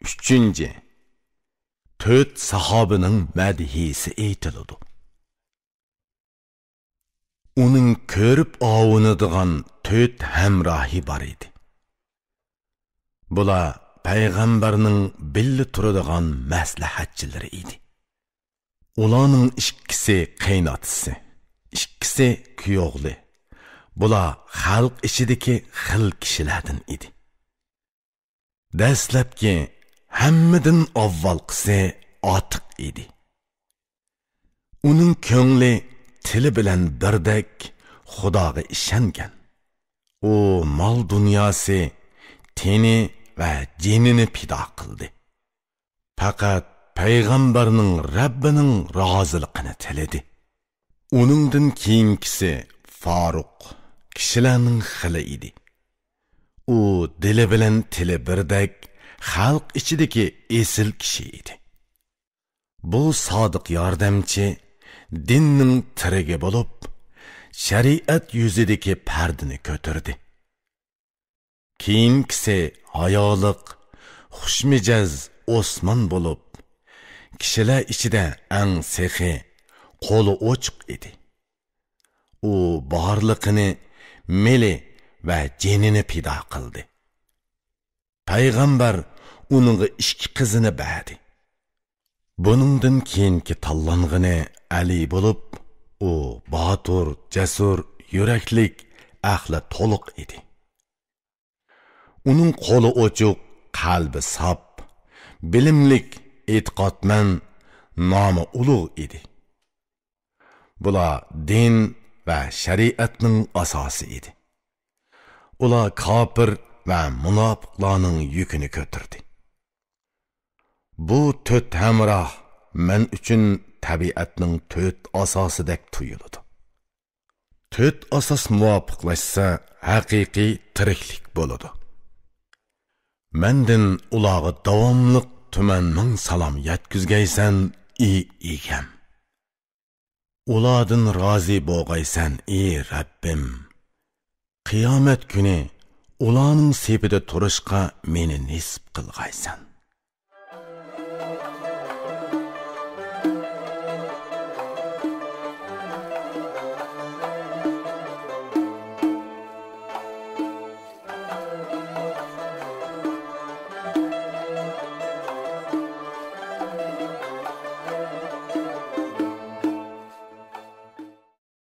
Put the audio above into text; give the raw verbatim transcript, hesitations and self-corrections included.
ئۈچىنچى، تۆت ساھابىنىڭ مەدھىيىسى ئېيتىلىدۇ. ئۇنىڭ كۆرۈپ ئاۋۇنىدىغان تۆت ھەمراھى بار ئىدى. بۇلار پەيغەمبەرنىڭ بىللە تۇرىدىغان مەسلىھەتچىلىرى ئىدى. ئۇلارنىڭ ئىككىسى قېيىنئاتىسى، ئىككىسى كۈيئوغلى. بۇلار خەلق ئىچىدىكى خىل كىشىلەردىن ئىدى. دەسلەپكى، ھەممىدىن ئاۋۋالقىسى ئاتىق ئىدى. ئۇنىڭ كۆڭلى تىلى بىلەن بىردەك خۇداغا ئىشەنگەن. ئۇ مال دۇنياسى، تېنى ۋە جېنىنى پىدا قىلدى. پەقەت پەيغەمبەرنىڭ رەببىنىڭ رازىلىقىنى تىلىدى. ئۇنىڭدىن كېيىنكىسى فاروق، كىشىلەرنىڭ خىلى ئىدى. ئۇ دىلى بىلەن تىلى بىردەك خەلق ئىچىدىكى ئېسىل كىشى ئىدى. بۇ سادىق ياردەمچى دىننىڭ تىرىگى بولۇپ، شەرىئەت يۈزىدىكى پەردىنى كۆتۈردى. كېيىنكىسى ھايالىق، خۇشمىجەز ئوسمان بولۇپ، كىشىلەر ئىچىدە ئەڭ سېخىي، قولى ئوچۇق ئىدى. ئۇ بارلىقىنى، مېلى ۋە جېنىنى پىدا قىلدى. پەيغەمبەر ئۇنىڭغا ئىككى قىزىنى بەردى. بۇنىڭدىن كېيىنكى تاللانغىنى ئەلى بولۇپ، ئۇ باتۇر، جەسۇر، يۈرەكلىك، ئەقلى تولۇق ئىدى. ئۇنىڭ قولى ئوچۇق، قەلبى ساپ، بىلىملىك، ئېتىقادمەن، نامى ئۇلۇغ ئىدى. بۇلار دىن ۋە شەرىئەتنىڭ ئاساسى ئىدى. ئۇلار كاپىر ۋە مۇناپىقلارنىڭ يۈكىنى كۆتۈردى. بۇ تۆت ھەمراھ مەن ئۈچۈن تەبىئەتنىڭ تۆت ئاساسىدەك تۇيۇلىدۇ. تۆت ئاساس مۇۋاپىقلاشسا، ھەقىقىي تىرىكلىك بولىدۇ. مەندىن ئۇلارغا داۋاملىق تۈمەن مىڭ سالام يەتكۈزگەيسەن، ئى ئىگەم. ئۇلاردىن رازى بولغايسەن، ئى رەببىم. قىيامەت كۈنى ئۇلارنىڭ سېپىدە تۇرۇشقا مېنى نېسىپ قىلغايسەن.